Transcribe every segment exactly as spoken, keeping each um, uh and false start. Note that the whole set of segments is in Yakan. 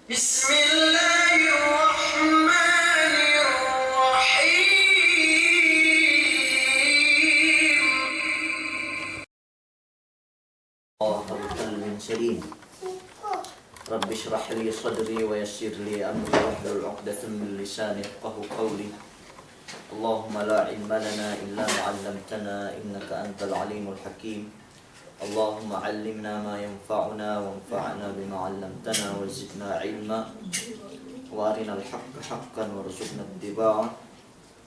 بسم الله الرحمن الرحيم. الله بقلب سليم. رب اشرح لي صدري ويسر لي أمري واحلل عقدة من لساني يفقهوا قولي. اللهم لا علم لنا إلا ما علمتنا إنك أنت العليم الحكيم. اللهم علمنا ما ينفعنا وانفعنا بما علمتنا وزدنا علما. وأرنا الحق حقا وارزقنا اتباعه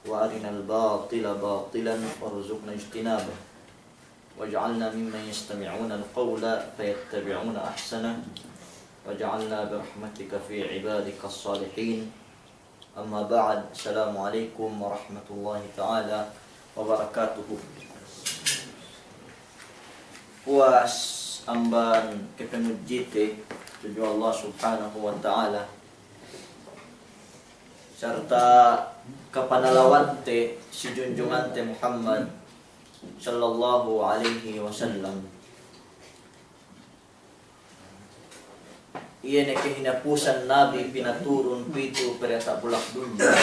وأرنا الباطل باطلا وارزقنا اجتنابه. واجعلنا ممن يستمعون القول فيتبعون أحسنه. واجعلنا برحمتك في عبادك الصالحين. أما بعد، السلام عليكم ورحمة الله تعالى وبركاته. Puwas amban kapanudjite tudju Allah Subhanahu wa Ta'ala, sarta' kapanalawante si junjungante Muhammad sallallahu alaihi wasallam. Iye ne kahinapusan nabi pinaturun pitu pe diyata' bulak dunya,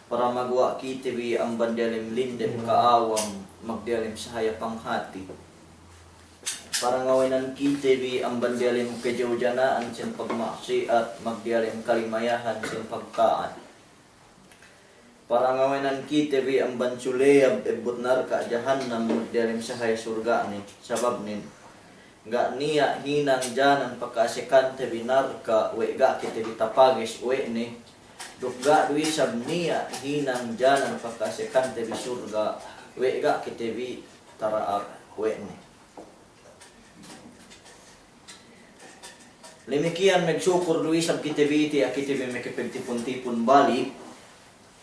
para maguwa' kite bi amban diyalem lindem ka'awam, magdiyalem sahaya panghati. Para ngawenan kite bi amban diyalem kajawjana'an sin pagma'siyat, magdiyalem kalimayahan sin pagta'at. Para ngawenan kite bi amban suleyab ebbut narka' jahannam, magdiyalem sahaya surga'ne. Sababnen, ga' niya' hinang janan paka'asekante bi narka' we' ga' kite bi tapages we' ne. Duk ga' du isab niya' hinang janan paka'asekante bi surga' we' ga' kite bi tara'ak we' ne. Damikiyan, magsukur du isab kite bi tiya' kite bi makapagtipun-tipun balik,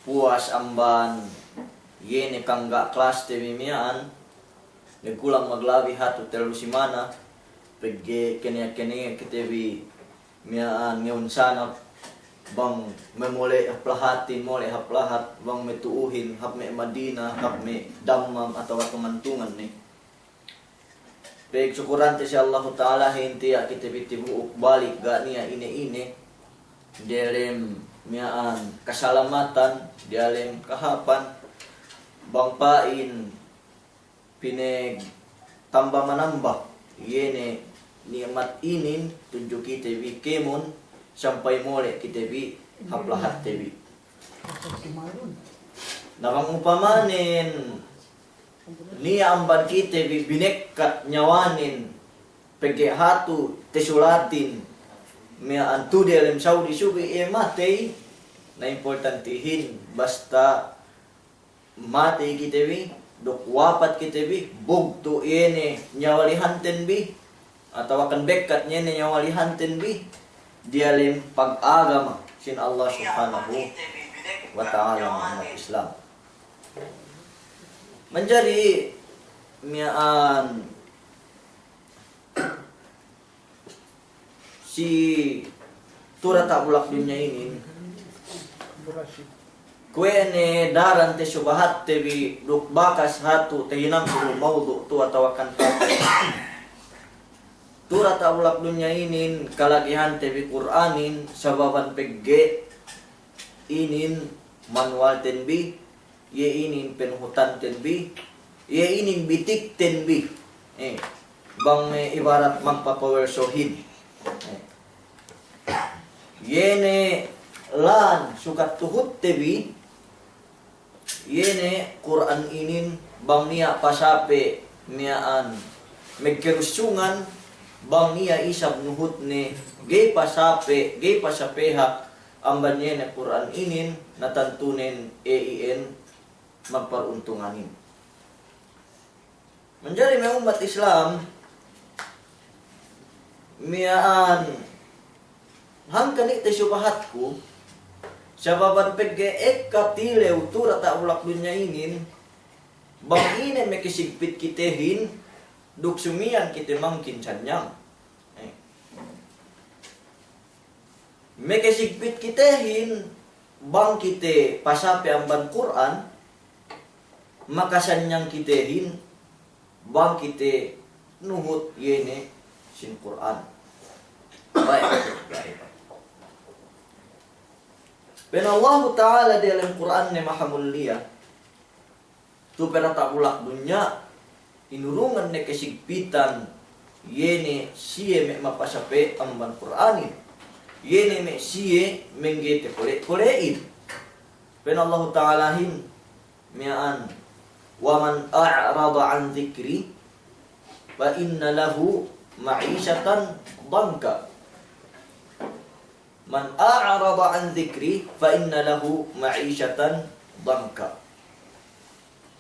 puwas amban iye ne kangga' klaste bi miya'an, magkulang maglabi hatu tellu simana, pegge' kene-kene kite bi miya'an ngewun sanap, bang me' mole' hap lahatin, mole' hap lahat, bang me' tu'uhin, hap me' Madina, hap me' Dammam atawa tungan-tungan ne. Pagsukurante si Allahu Ta'alahin tiya' kite bi tibu'uk balik ga' niya' ine-ine, diyalem miya'an kasalamatan, diyalem kahāpan, bang pa'in pinagtamba-manamba iye ne ni'mat inin tudju kite bi kēmon, sampay mole' kite bi hap lahatte bi. Na bang upamanen niya' amban kite bi binekkat nyawanen, pegge' hatu tesulatin miya'an tu diyalem Saudi subey iye matey, na importantihin basta matey kite bi, duk wapat kite bi, bugtu' iye ne nyawalihanten bi, atawakan bekkat iye ne nyawalihanten bi diyalem pagagama sin Allah Subhanahu wa Ta'ala, ummat Islam. Manjari miya'an si tu diyata' bulak dunya inin, kuwe' ne daran te subahatte bi duk bakas hatu tahinangku mawdu' tu atawakan tu diyata' bulak dunya inin kalagihante bi Kur'anin, sababan pegge' inin manuwalten bi, iye inin panuhutanten bi, iye inin bitikten bi. Eh, bang me' ibarat magpapawersohin. Eh. Iye ne lān sukat tuhutte bi, iye ne Kur'an inin bang niya' pasape' miya'an magkerussungan, bang niya' isab nuhutne ga'i pasape', ga'i pasapehak amban iye ne Kur'an inin, na tantunen iye iyan magparuntunganin. Manjari me' ummat Islam, miya'an hangkan iye te subahatku, sababan pegge' ekka tilew tu diyata' bulak dunya inin, bang ine makasigpit kitehin, duk sumiyan kite mangkin sanyang. Eh. Makasigpit kitehin bang kite pasape' amban Kur'an, makasanyang kitehin bang kite nuhut iye ne sin Kur'an. Baik, baik. Pa'in Allahu Ta'ala diyalem Kur'anne mahamulliya, tu' pe diyata' bulak dunya, inurungan ne kasigpitan, iye ne siye me' mapasape' amban Kur'anin, iye ne me' siye mangga'i takole'-kole'in. Pa'in Allahu Ta'alahin, miya'an, "Wa man a'rada an dhikri fa inna lahu ma'ishatan danka." "Man a'rada an dhikri fa inna lahu ma'ishatan danka."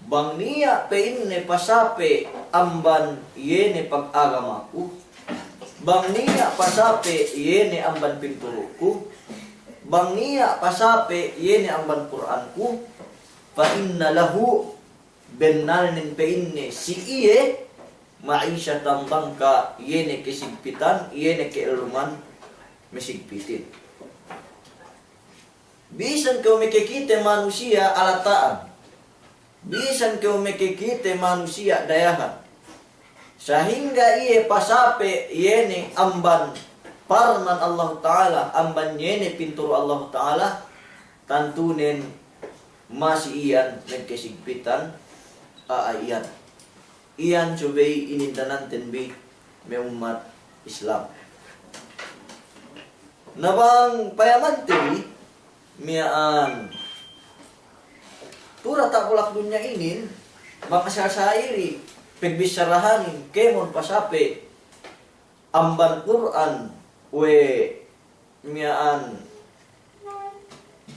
Bang niya' pa'inne pasape' amban iye ne pagagamaku, bang niya' pasape' iye ne amban pinturuku, bang niya' pasape' iye ne amban Kur'anku, fa inna lahu, bennalnen pa'inne si iye, ma'ishatan danka, iye ne kasigpitan, iye ne ka'elluman masigpitin. Bisan kew makakite manusiya' alata'an, bisan kew makakite manusiya' dayahan, sahingga iye pasape' iye ne amban parman Allahu Ta'ala, amban iye ne pinturu' Allahu Ta'ala, tantunen masi iyan magkasigpitan a'a iyan. Iyan subey inindananten bi me' ummat Islam. Na bang payamante bi, miya'an, tu' diyata' bulak dunya inin, bang asal sa'ili pagbissarahanin, kēmon pasape' amban Kur'an we' miya'an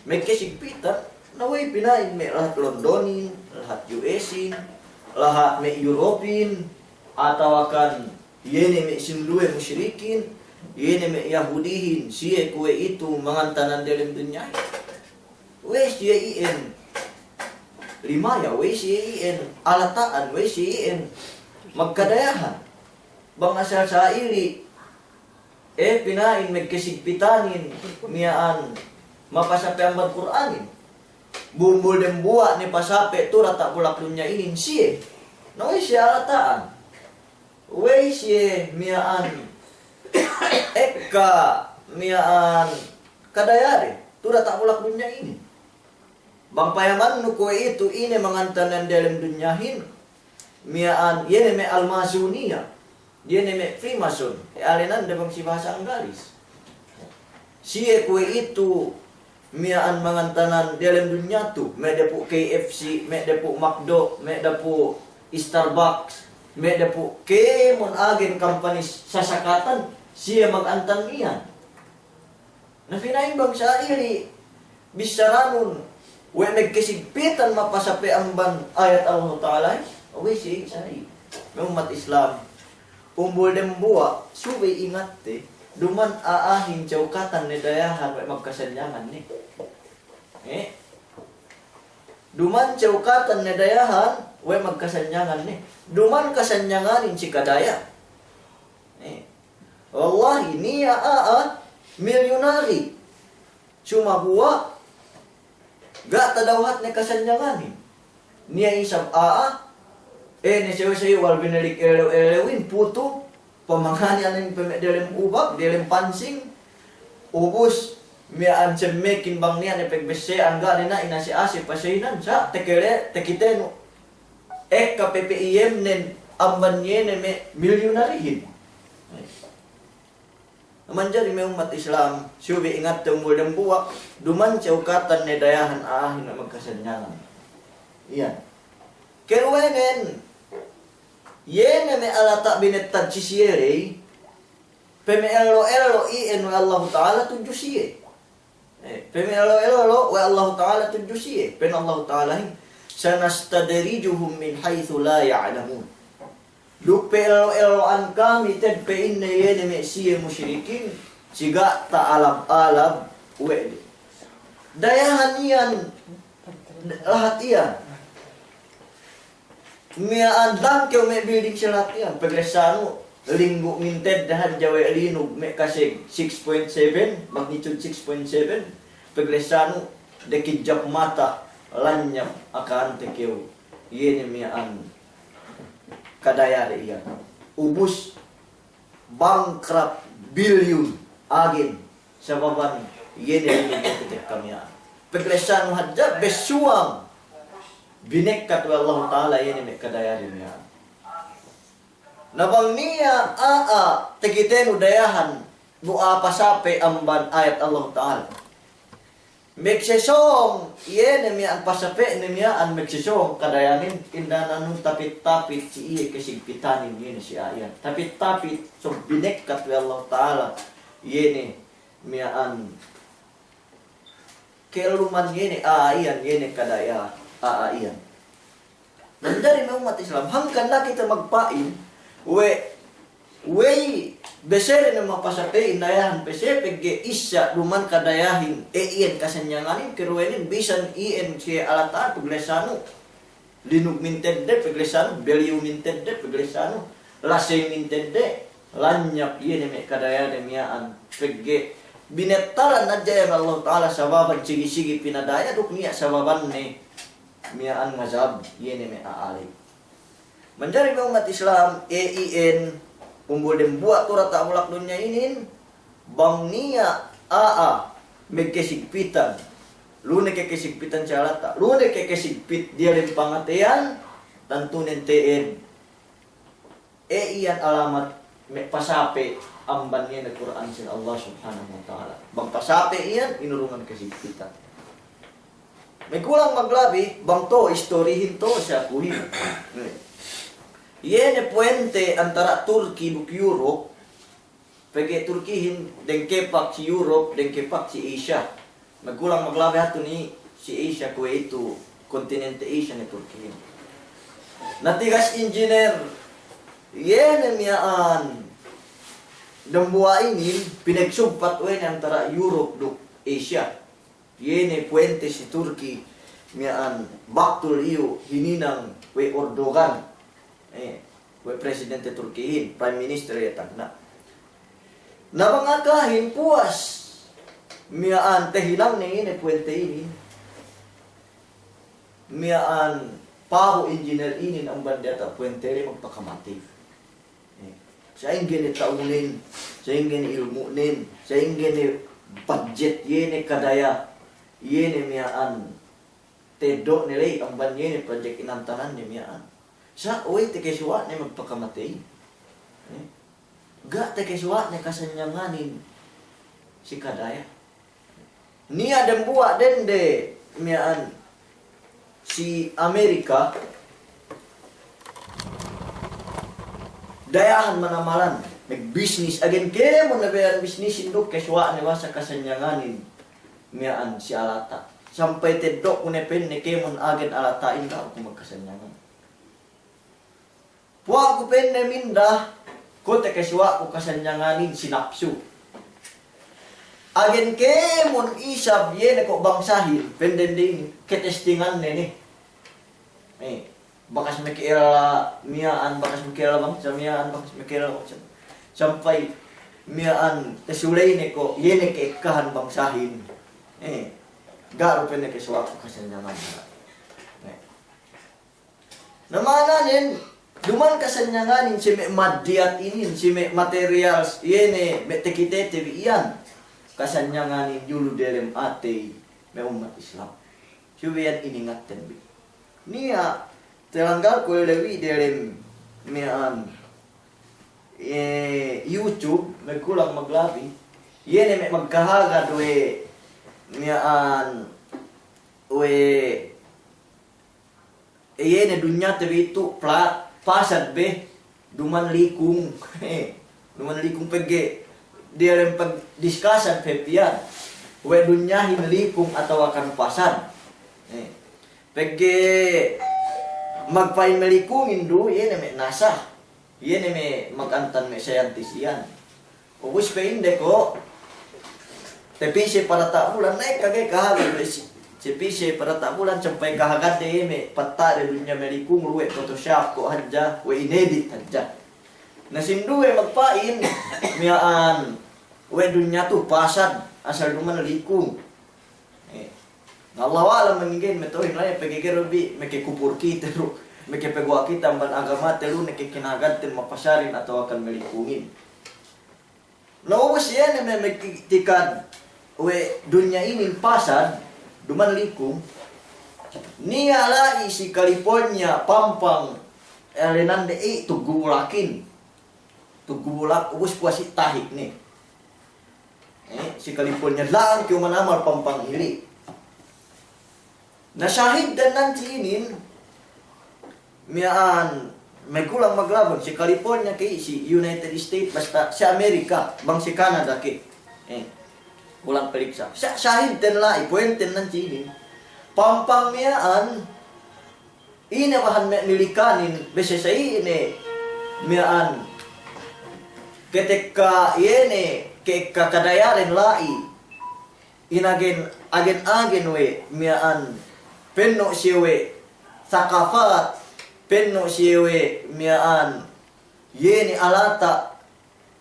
magkasigpitan, na we'ey pina'in me' lahat Londonin, lahat U S-in, lahat me' Europin, atawakan iye ne me' sinduwe musyrikin, iye ne me' Yahudihin, siye kuwe'itu mangantanan diyalem dunyahin. We'ey siye iyan limaya, we'ey siye iyan alata'an, we'ey siye iyan magkadayahan. Bang asal sa'ili, eh, pina'in magkasigpitanin miya'an mapasape' amban Kur'anin. Bumbul dembuwa' ne pasape' tu' diyata' bulak dunya inin siye. Na we'ey siye alata'an. We'ey siye miya'an ekka miya'an kadayade tu' diyata' bulak dunya inin. Bang payamannu kuwe'itu ine mangantanan diyalem dunyahin, miya'an, iye ne me' Almasuniya, iye ne me' Freemason, e, alenande bang si bahasa Anggalis. Siye kuwe'itu miya'an mangantanan diyalem dunya tu', me' dapu' K F C, me' dapu' McDo, me' dapu' Starbucks, me' dapu' kēmon agen kampani sasakatan, siye magantan iyan. Na pina'in bang sa'ili bissaranun we' magkasigpitan mapasape' amban ayat Allahu Ta'ala, we'ey siye sa'ili. Me' ummat Islam, umbul dembuwa' subey ingatte, duman a'ahin cewkatan ne dayahan we' magkasanyangan ne. Eh? Duman cewkatan ne dayahan we' magkasanyangan ne. Duman kasanyanganin si kadaya. Eh? Wallahi, niya' a'a milyunari. Sumaguwa' ga' tadawhatne kasanyanganin. Niya' isab a'a, e, ne sewe-sewe wal binalik elew-elewin putu, pamangani anin peme' delem ubag, delem pansing, ubus miya'an semmekin bang niya' ne pegbesse'an ga' ne na inase-ase paseyinan, sa' tekele, tekitenu. Ekka pe pe iyemnen amban iye ne me' milyunarihin. Manjari me' ummat Islam, subey ingatte umbul dembuwa', duman cewkatan ne dayahan a'ahin we' magkasanyangan. Iyan. Keruwenen, iye ne me' alata' binettad si siye ley, peme' ello'-ello' iyan we' Allahu Ta'ala tudju siye. Eh, peme' ello'-ello' we' Allahu Ta'ala tudju siye. Pa'in Allahu Ta'alahin, "Sanastadrijuhum min haythu la ya'lamun." Duk pe ello'-ello'an kami te'ed pa'inne iye ne me' siye musyrikin, si ga' ta'alab-alab we' de. Dayahan iyan, lahat iyan. Miya'an dangkew me' building si lahat iyan. Peglessanu, linggu' minted dahan jawe' linug me' kaseg six point seven, magnitude six point seven. Peglessanu, dakijjap mata, lanyap akahante kew. Iye ne miya'an kadayade iyan. Ubus bankrupt, bilyun agen, sababan iye ne iye ne tekka miya'an. Peglassanu hadja bessuwang binekkat we' Allahu Ta'ala iye ne me' kadayahin miya'an. Na bang niya' a'a takitenu dayahan bu a'a pasape amban ayat Allahu Ta'ala. Magsesōng iye ne miya'an pasape'ne miya'an magsesōng kadayahin, indananu tapit-tapit si iye kasigpitanin iye ne si a'a iyan. Tapit-tapit sōng binekkat we' Allahu Ta'ala iye ne miya'an kelluman iye ne a'a iyan, iye ne kadaya a'a iyan. Manjari me' ummat Islam, hangkan na kite magpa'in, we', we'ey besede ne mapasape'in dayahan pese pegge' issa' duma'in kadayahin, e iyan kasanyanganin, keruwenin bisan iyan siye alata' peglassanu. Linug mintedde peglassanu, beliyu mintedde peglassanu, lasey mintedde, lanyap iye ne me' kadayade miya'an pegge' binettaran hadja iyan Allahu Ta'ala sababan sigi-sigi pinadaya duk niya' sababanne miya'an ngazab iye ne me' a'a ley. Manjari me' ummat Islam, e iyan umbul dembuwa' tu diyata' bulak dunya inin, bang niya' a'a magkasigpitan, lu ne ke kasigpitan si alata', lu ne ke kasigpit diyalem pangateyan, tantunen te'ed e iyan alamat me' pasape amban iye ne Kur'an sin Allah Subhanahu wa Ta'ala. Bang pasape iyan, inurungan kasigpitan. Magkulang maglabi, bang to'o istorihin to'o si akuhin. Iye ne puwente antara' Turki duk Europe, pegge' Turkihin dengkepak si Europe, dengkepak si Asia. Magkulang maglabi hatu ni si Asia, kuwe'itu kontinente Asia ne Turkihin. Na tigas injiner iye ne miya'an dembuwa' inin pinagsugpat we' ne antara' Europe duk Asia. Iye ne puwente si Turki miya'an baktul iyu hininang we' Erdogan. Eh, we' presidente Turkihin, prime minister iye tagna'. Na bang akahin puwas miya'an tahinangne inin puwente inin. Miya'an pabu injiner inin amban diyata' puwente ley magpakamatey. Eh, sa'ingge ne ta'unen, sa'ingge ne ilmu'nen, sa'ingge ne budget iye ne kadaya, iye ne miya'an teddo'ne ley amban iye ne project inantananne miya'an. Sa' we'ey takasuwa'ne magpakamatey. Eh, ga' takasuwa'ne kasanyanganin si kadaya. Niya' dembuwa' dende miya'an si Amerika, dayahan manamalan, magbisnis, agen kēmon ne biya'an bisnisin duk kasuwa'ne basa kasanyanganin miya'an si alata'. Sampay teddo'ku ne pa'inne kēmon agen alata'in ga' ku magkasanyangan. Puwa'ku pa'inne minda, ko' takasuwa'ku kasanyanganin si napsu. Agen kēmon isab iye ne ko' bangsahin, pa'in dende inin, katestinganne ne. Eh, bakas maka'ella miya'an, bakas maka'ella bangsa miya'an, bakas maka'ella bangsa. Sampay miya'an tasuley ne ko' iye ne ka'ekkahan bangsahin. Eh, ga' du pa'inne kasuwa'ku kasanyanganin. Eh. Na ma'ananen, duma'in kasanyanganin si me' maddiyat inin, si me' materials, iye ne me' takitete bi iyan. Kasanyanganin diyulu diyalem atey me' ummat Islam. Subey iyan iningatten bi. Niya' talanggalku lelewi diyalem miya'an, eh, YouTube, magkulang maglabi. Iye ne me' magkahagad we' miya'an, we' iye ne dunyate bi itu pla-, pasad be, duma'in likung. Duma'in likung pegge' diyalem pagdiskasan pe piyan. We' dunyahin likung atawakan pasad. Eh, pegge' magpa'in malikungin du, iye ne me' NASA. Iye ne me' magantan me' sayantis iyan. Ubus pa'inde ko', tapī siye padiyata' bulan, na ekka ga'i kahagad we' si-, tapī siye padiyata' bulan sampay kahagadde iye me' patta'de dunya malikung, luwe' Photoshop ko' hadja, we' inedit hadja. Na sinduwe magpa'in, miya'an, we' dunya tu pasad, asal duma'in likung. Eh. Na Allahu a'lam, manginggehin me' tawhid la'i, pegge' ga'i du bi makakupur kite du, makapaguwa' kite amban agamate du, ne ke kinahagadten mapasadin atawakan malikungin. Na ubus iye ne me' magtikad we' dunya inin pasad, Duma'in lingkung, niya' la'i si California pampang, eh, lenande i' tuggu bulakin. Tuggu bulak, ubus puwas i' tahik ne. Eh, si California la'ang kew manamal pampang ili'. Na sahidden nan si inin, miya'an, me' kulang maglabun, si California ke, si United States, basta si Amerika, bang si Canada ke. Eh, kulang periksa. Sa-, sahidden la'i, puwenten nan si inin. Pampang miya'an, ine bahan me' milikanin, bese sa ine miya'an. Ketekka iye ne, ke'ekka kadayaren la'i. Inagen, agen-agen we' miya'an, penno' siye we' sakafat, penno' siye we' miya'an, iye ne alata',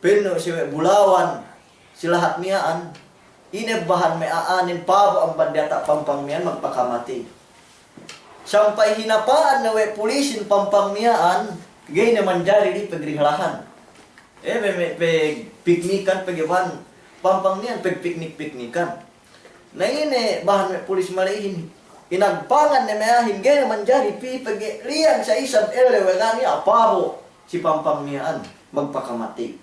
penno' siye we' bulawan, si lahat miya'an, ine bahan me' a'anen pabo' amban diyata' pampang miya'an magpakamatey. Sampay hinapa'an ne we' pulisin pampang miya'an, ga'i ne manjari di pegrihlahan. Eh, me', me', pegpiknikan, pegge' bahan pampang miya'an, pegpiknik-piknikan. Na ine bahan me' pulis malehin. Inagpangan ne me' a'ahin, ga'i ne manjari pī pegge' liyang sa isab ellew we' ga' niya' pabo' si pampang miya'an magpakamatey.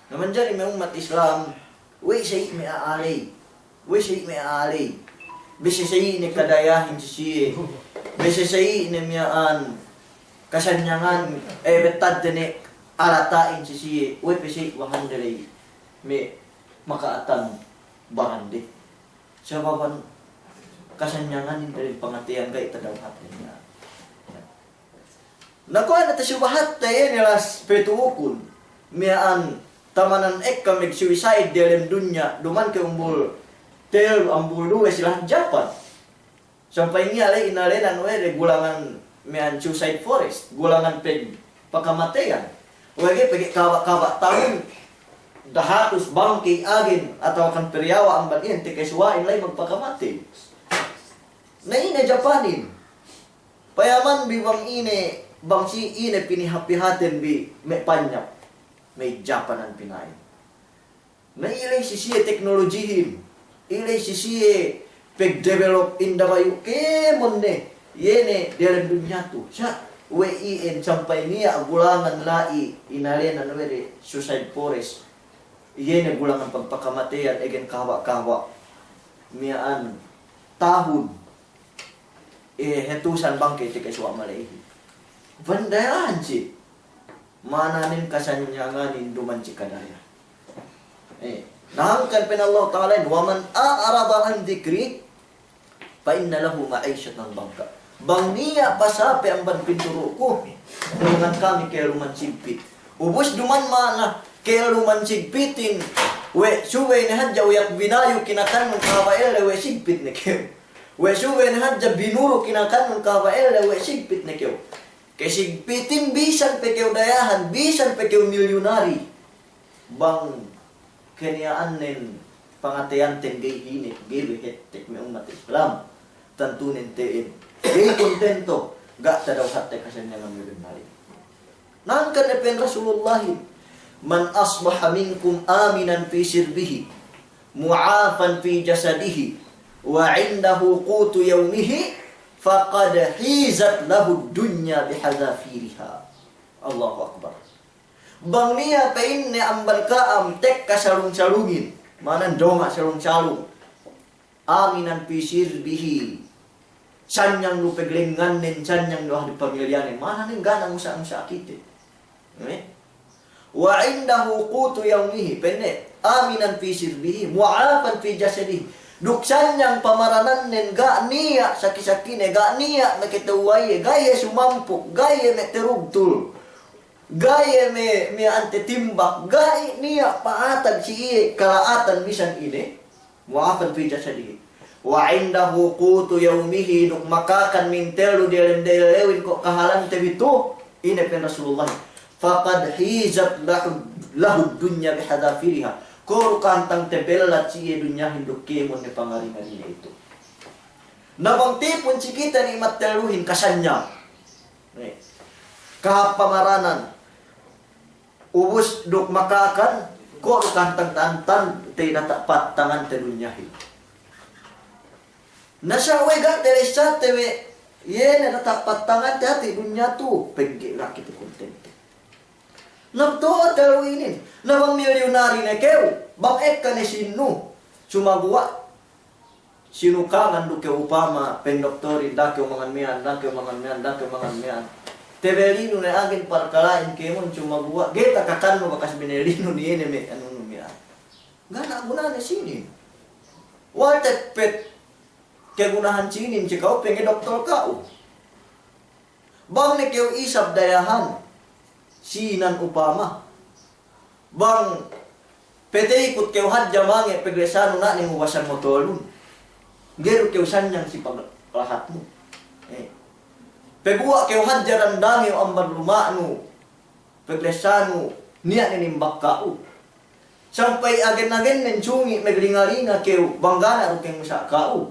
Na manjari me' ummat Islam, we' sa i' me' a'a ley, we' sa i' me' a'a ley. Bese sa i' ne kadayahin si siye, bese sa i' ne miya'an kasanyangan, eh, bettadde ne alata'in si siye, we' pe sa i' bahande ley me' maka'atan bahande. Sababan kasanyanganin dalil pangateyan ga'i tadawhat niya'. Na kuwe' ne tasubahatte iye ne las petu'ukun. Miya'an tamanan ekka mag-suicide diyalem dunya, duma'in ke umbul tellu, umbul duwe si lahat Japan. Sampay niya' ley inalenan we' de gulangan miya'an suicide forest, gulangan pegpakamateyan. We' ga'i pegge' kaba'-kaba' tahun dahatus bangkey agen atawa kan periyawa' amban iyan tekka suwa'in la'i magpakamatey. Na ine Japanin. Payaman bi bang ine, bang si ine piniha-pihaten bi me' panyap, me' Japanan pina'in. Na iley si siye teknolojihin, iley si siye pegdevelopin dabayu' kēmon ne, iye ne diyalem dunya tu. Sa' we' iyan sampay niya' gulangan la'i inalenan we' de suicide forest. Iye ne gulangan pagpakamateyan egen kahaba'-kahaba' miya'an tahun. Eh, hatusan bangkey tekka suwa' malehin. Pandayahan si. Mananen kasanyanganin duma'in si kadaya. Eh, na hangkan pa'in Allah Ta'alahin, "Wa man a'rada an dhikri fa inna lahu ma'ishatan dhanka." Bang niya' pasape amban pinturu'ku, dulungan kami keluman sigpit. Ubus duma'in ma'ana keluman sigpitin, we' subey ne hadja uyak binayu kinakannun kahaba' ellew we' sigpit ne kew. We' subey ne hadja binuru kinakannun kahaba' ellew we' sigpit ne kew. Kasigpitin bisan pe kew dayahan, bisan pe kew milyunari. Bang keniya'annen pangateyanten ga'i hinek, ga'i behettek me' ummat Islam. Tantunen te'ed. Ga'i kontento, ga' tadawhatte kasanyangan me' bennalin. Na hangkan ne pa'in Rasulullahin, "Man asbaha minkum aminan fi sirbihi, mu'afan fi jasadihi, wa indahu qutu yawmihi, faqad hizat lahud dunya bihadhafiriha." Allahu Akbar. Bang niya' pa'inne amban ka'am tekka salung-salungin, ma'ana donga' salung-salung. Aminan fi sirbihi. Sanyang du peglengngannen, sanyang du ahli pamilyanen. Ma'ananen ga' ne musa'-musa' kite. Eh? Wa indahu qutu yawmihi. Pa'inne, aminan fi sirbihi, mu'afan fi jasadihi. Duk sanyang pamaranannen, ga' niya' saki-sakine, ga' niya' makatewwaye, ga' iye sumampuk, ga' iye me' terugtul. Ga' iye me', me' ante timbak, ga' niya' pa'atag si iye kala'atan bisan ine, mu'afan fi jasadihi. Wa indahu qutu yawmihi, duk makakan mintellu diyalem dellewin ko' kahalante bi tu, ine pa'in Rasulullah, faqad hizat lahu, lahud dunya bihadhafiriha. Ko' du kahantang tebellat si iye dunyahin duk kēmon ne pangari-ngarine itu. Na bang tipun si kite ni'mat telluhin kasanyang. Kahāp pamaranan. Ubus duk makakan, ko' du kahantang ta'antan, te diyata' pattangante dunyahin. Na sa' we' ga' telessate we', iye ne data' pattangante hati' dunya tu, pegge' ga' kite kuntente. Na betul talu inin, na bang milyunari ne kew, bang ekka ne sīnnu, sumaguwa' sinukangan du kew upama pendoktorin, da'a kew mangan miya'an, da'a kew mangan miya'an, da'a kew mangan miya'an. Tebelinu ne agen parkala'in kēmon, sumaguwa' ga'i takakannu bakas binelinu ne iye ne me' anunu miya'an. Ga' ne gunane sīnin. Wal teppet kegunahan sīnin si ka'u pengedoktor ka'u. Bang ne kew isab dayahan, sīnan upama. Bang peteykut kew hadja mange' peglesanu na' ne mubasan motolun. Ga'i du kew sanyang si paglahatnu. Eh. Peguwa' kew hadja dandangew amban luma'nu. Peglesanu, niya' ne nimbak ka'u. Sampay agen-agennen sungi' meglinga-linga kew, bang ga' ne du kew ngusa' ka'u.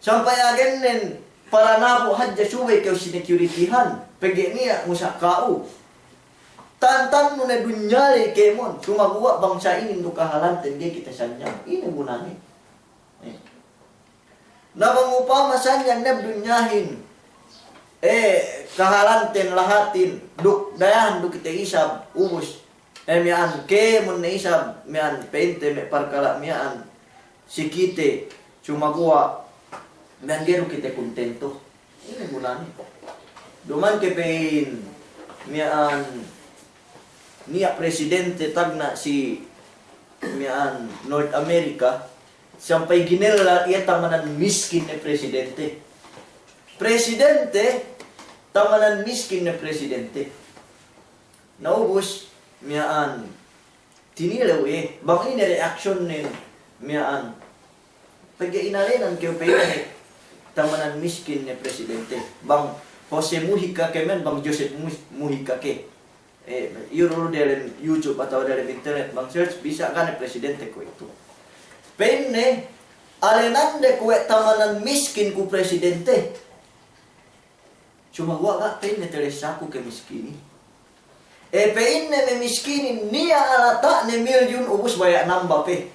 Sampay agennen paranabu' hadja subey kew sinekurityhan, pegge' niya' ngusa' ka'u. Tantannu ne dunya ley kēmon, sumaguwa' bang sa' inin du kahalanten ga'i kite sanyang. Ine gunane? Eh. Na bang upama sanyang ne dunyahin, eh, kahalanten lahatin, duk dayahan du kite isab, ubus. Eh, miya'an kēmon ne isab, miya'an pa'inte me' parkala' miya'an si kite, sumaguwa' miya'an ga'i du kite kuntento. Ine gunane? Duma'in ke pa'in miya'an niya' presidente tagna' si miya'an North America, sampay ginella iye tamanan miskin ne presidente. Presidente, tamanan miskin ne presidente. Na ubus, miya'an, tinilew iye, bang ine reaksyonnen, miya'an. Pegge' inalenan kew pa'inne, tamanan miskin ne presidente. Bang Jose Mujica ke men, bang Joseph Mu-, Mujica ke. Eh, iyu du delem YouTube atawa delem internet, bang search, bisa ga' ne presidente kuwe'itu. Pa'inne, alenande kuwe' tamanan miskin ku presidente. Sumaguwa' ga' pa'inne telessaku ke miskinin. Eh, pa'inne me' miskinin, niya' alata'ne milyun ubus baya' namba pe.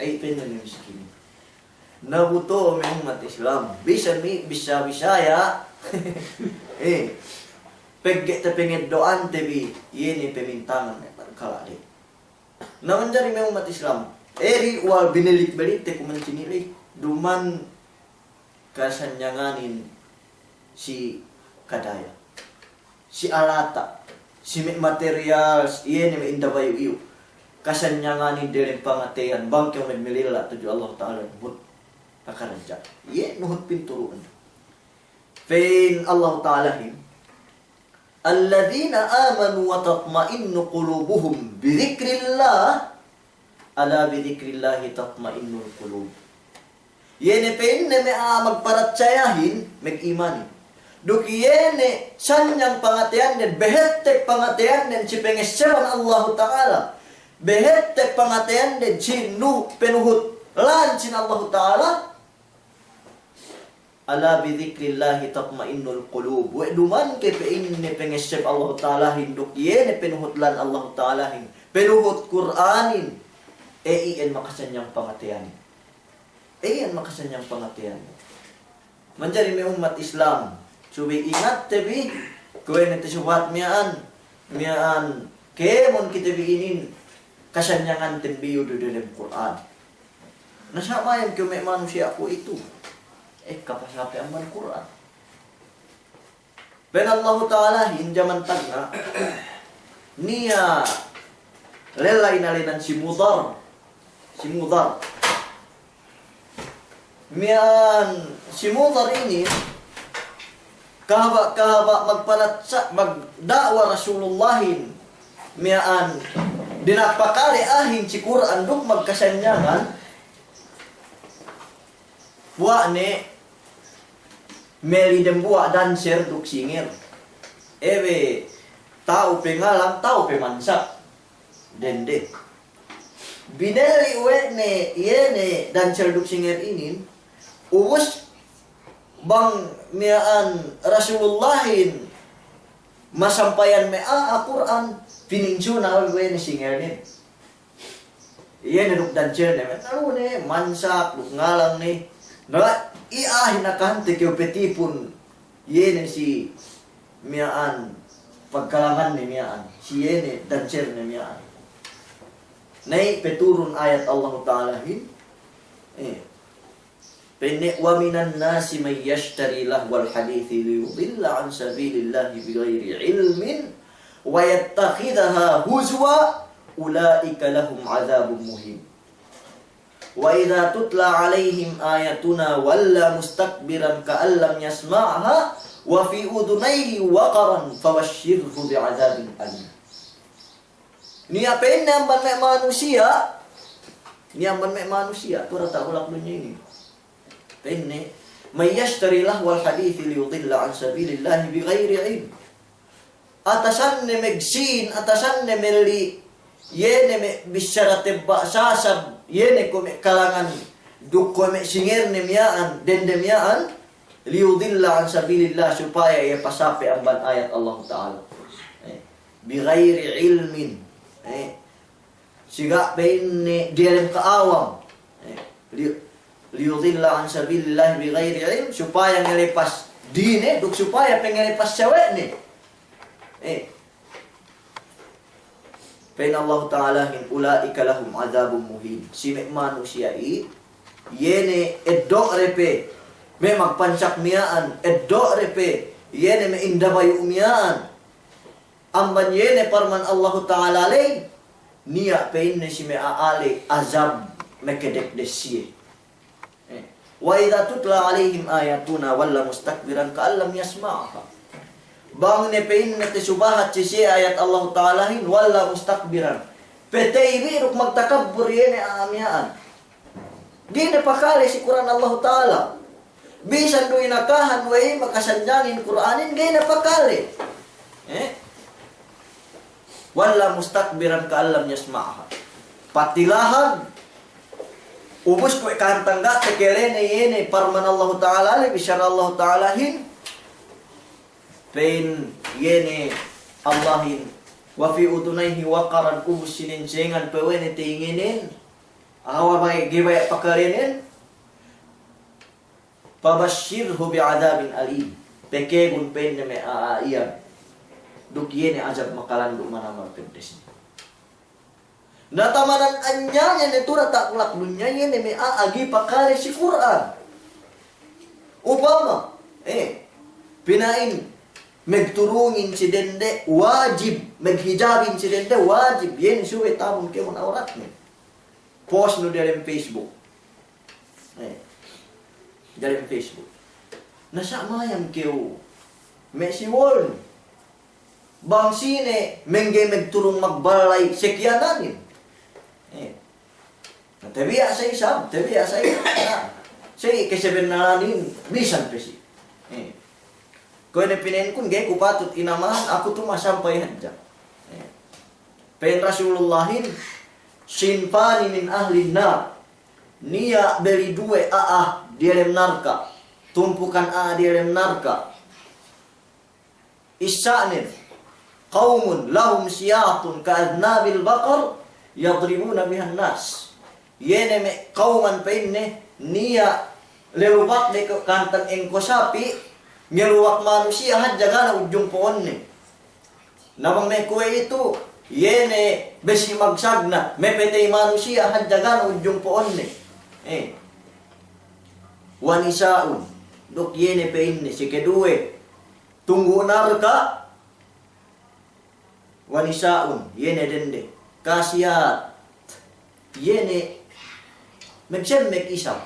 Ay, pa'inne me' miskinin. Na bu to me' ummat Islam. Bisa mi, bisa, bisa ya. Eh, pegge' tapengeddo'ante bi, iye ne pemintangan me' parkala' de. Na manjari me' ummat Islam. Eri wal binelik-belikte kuman sinili. Duman kasanyanganin si kadaya, si alata', si me' materials, iye ne me' indabayu iyu. Kasanyanganin delem pangateyan, bang kew magmililla tudju Allah Ta'ala nuhut pakaradja'. Iye nuhut pinturu'an. Pa'in Allah Ta'alahin, "Alladhina amanu wa tatma'innu qulubuhum bi dhikrillah, ala bi dhikrillahi tatma'innul qulub." Iye ne pa'inne me' a'a magparatsayahin, magimanin. Duk iye ne sanyang pangateyannen, behettek pangateyannen si pengesseban Allahu Ta'ala. Behettek pangateyannen si nu-, penuhut lan sin Allahu Ta'ala. Ala bi dhikrillahi tatma'innul qulub. We' duman ke pa'inne pengesseb Allahu Ta'alahin duk iye ne penuhut lan Allahu Ta'alahin, penuhut Kur'anin, e iyan makasanyang pangateyanin. E iyan makasanyang pangateyanin. Manjari me' ummat Islam, subey ingatte bi, kuwe' ne te subahat miya'an, miya'an kēmon kite bi inin, kasanyanganten bi iyu du delem Kur'an. Na sa' mayam kew me' manusiya' kuwe'itu. Ekka pasape amban Kur'an. Pa'in Allahu Ta'alahin jaman tagna', niya' lella inalenan si Mudar. Si Mudar. Miya'an si Mudar inin, kahaba'-kahaba' magparatsa-, magda'wa Rasulullahin, miya'an dina'ak pakale a'ahin si Kur'an duk magkasanyangan, puwa' ne meli dembuwa' danser duk singer. Ewe ta'u pengalang, ta'u pemansak. Dende. Binelli' we' ne, iye ne danser duk singer inin, ubus bang miya'an Rasulullahin masampayan me' a'a Kur'an, pininsuna we' ne singernen. Iye ne duk dancer ne, me' nalu ne, mansak, duk ngalang ne. Na, iye ahin akahante kew petipun, iye ne si miya'an, pagkalangan ne miya'an, si iye ne dancer ne miya'an. Na, peturun ayat Allahu Ta'alahin, eh, Pa'inne, ومن الناس من يشتري لهو الحديث ليضل عن سبيل الله بغير علم ويتخذها هزوا أولئك لهم عذاب مهين. وإذا تتلى عليهم آياتنا ولى مستكبرا كأن لم يسمعها وفي أذنيه وقرا فبشره بعذاب أليم. Niya' pa'inne amban me' manusiya', niya' amban me' manusiya', tu' diyata' bulak dunya inin. Pa'inne, من يشتري لهو الحديث ليضل عن سبيل الله بغير علم. Atasanne magsi'in, atasanne melli', iye ne me' bissara tebba' sasab, iye ne kuwe' me' kalangan, duk kuwe' me' singer ne miya'an, dende miya'an, ليضل عن سبيل الله, supaya iye pasape' amban ayat Allahu Ta'ala. Eh, بغير علم. Eh, si ga' pa'inne diyalem ka'awam. Eh, li-, ليضل عن سبيل الله بغير علم, supaya ngelepas dine, duk supaya pe ngelepas sawe'ne. Eh, Pa'in Allahu Ta'alahin, أولئك لهم عذاب مهين. Si me' manusiya' i, iye ne eddo' de pe me' magpansak miya'an, eddo' de pe iye ne me' indabayu' miya'an. Amban iye ne parman Allahu Ta'ala ley, niya' pa'inne si me' a'a ley azab mekedek de siye. Eh. وإذا تتلى عليهم آياتنا ولى مستكبرا كأن لم يسمعها. Bang ne pa'inne tasubahat si siye ayat Allahu Ta'alahin, ولى مستكبرا. Patey bi duk magtakabbur iye ne a'a miya'an. Ga'i ne pakale si Kur'an Allahu Ta'ala. Bisan du inakahan we' i makasannyangin Kur'anin, ga'i ne pakale. Eh? ولى مستكبرا كأن لم يسمعها. Patilahag, ubus kuwe' kahantang ga' takalene iye ne parman Allahu Ta'ala ley, bissara Allahu Ta'alahin. Pa'in iye ne Allahin, وفي أذنيه وقرا, ubus sinensengan pe we' ne teyingenen. Awa baya', ga'i baya' pakalenen. فبشره بعذاب أليم. Pekegun pa'inne me' a'a iyan duk iye ne azab makalandu' manamal peddes. Na tamanan anyaya ne tu' diyata' bulak dunya iye ne me' a'a ga'i pakale si Kur'an. Upama, eh, pina'in magturungin si dende wajib, maghijabin si dende wajib, iye ne subey tabun kēmon awratne. Post nu diyalem Facebook. Eh, diyalem Facebook. Na sa' mayam kew me' siwolnu. Bang sine mangga'i magturung magballay sakiyananin. Eh. Na tabiya' sa isab, tabiya' sa isab. Na, sa kasabennalanin bisan pe si. Eh. Kuwe' ne pina'in kun ga'i ku patut inamahan, aku tu' masampay hadja. Eh. Pa'in Rasulullahin, صنفان من أهل النار. Niya' beli duwe a'a diyalem narka', tumpukan a'a diyalem narka'. Issa'nen, قوم لهم سياط كأذناب البقر يضربون بها الناس. Iye ne me' kawman pa'inne, niya' lelubak de ke kahantang engko' sapi', ngelubak manusiya' hadja ga' ne udjung po'onne. Na bang me' kuwe'itu, iye ne besi magsagna', mapatey manusiya' hadja ga' ne udjung po'onne. Eh. ونساء, duk iye ne pa'inne, si keduwe tunggu' narka', ونساء, iye ne dende, كاسيات, iye ne magsemmek isab,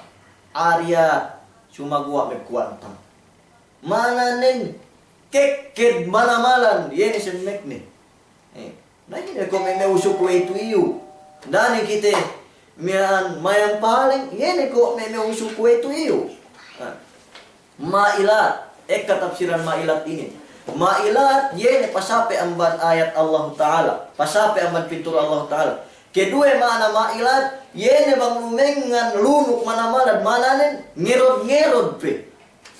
عاريات, sumaguwa' magkuwanta. Ma'ananen kekked manamalan, iye ne semmekne. Eh, na ine ko' me' me' usuk we' itu iyu. Da'a ne kite miya'an mayam pahaleng, iye ne ko' me' me' usuk we' itu iyu. Ah. مائلات, ekka tafsiran مائلات inin. مائلات, iye ne pasape' amban ayat Allahu Ta'ala. Pasape' amban pintur Allahu Ta'ala. Keduwe ma'ana مائلات, iye ne bang lumengngan lunuk manamalan, ma'ananen ngerod-ngerod pe.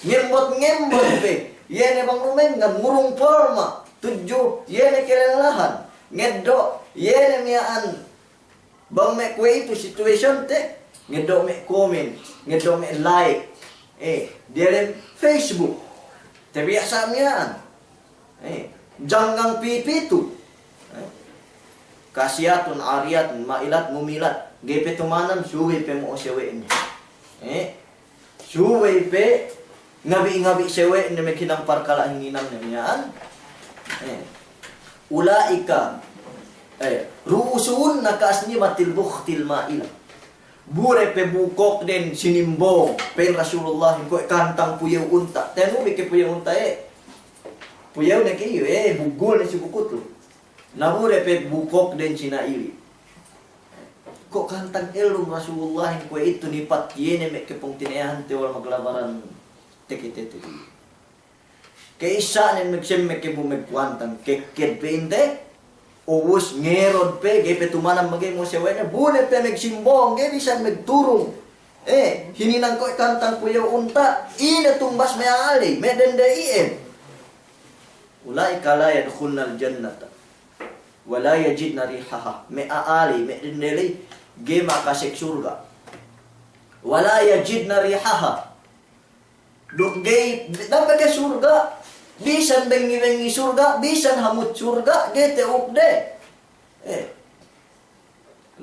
Ngembot-ngembot pe, iye ne bang lumengngan ngurung polma, tudju, iye ne kelellahan, ngeddo', iye ne miya'an Bang me' kuwe'itu situation te, ngeddo' me' comment, ngeddo' me' like. Eh, diyalem Facebook. Tabiya' sa' miya'an. Eh, janggang pipitu. Eh, kasiyatun ariyatun ma'ilat mumilat. Ga'i pe tumanan, subey pe mo'o sawe'ne. Eh, subey pe ngabi'-ngabi' sawe'ne maghinang parkala' hinginangne miya'an. Eh, ula'ika, eh, ru'usuhunna ka'asnimatil bukhtil ma'ilah. Bu ne pe bukokden sinimbong, pa'in Rasulullah, kuwe' kantang puyew unta'. Tanubi ke puyew unta', eh. Puyew ne ke iyu, eh, bugul ne si bukutlu. Na bu ne pe bukokden sina'ili. Ko' kantang ellum Rasulullah kuwe'itu nipat iye ne me' kepungtina'ihante wal maglabaran teketete. Ka'issa ne magsemmek ke bu magkuwantang kekked pe inte, ubus ngerod pe, ga'i pe tumanan magey mo'o sawe'ne, bu ne pe magsimbong, ga'i bisan magturung. Eh, hininang ko' kantang puyew unta', ine tumbas me' a'a ley, me' dende iyan. Ula'ika la yadkhulnal jannata, wa la yajidna rihaha. Me' a'a ley, me' dende ley, ga'i makasek surga'. Wa la yajidna rihaha. Duk ga'i, da'a pe ke surga', bisan bengi-bengi surga', bisan hamut surga', ga'i ta'ukde. Eh.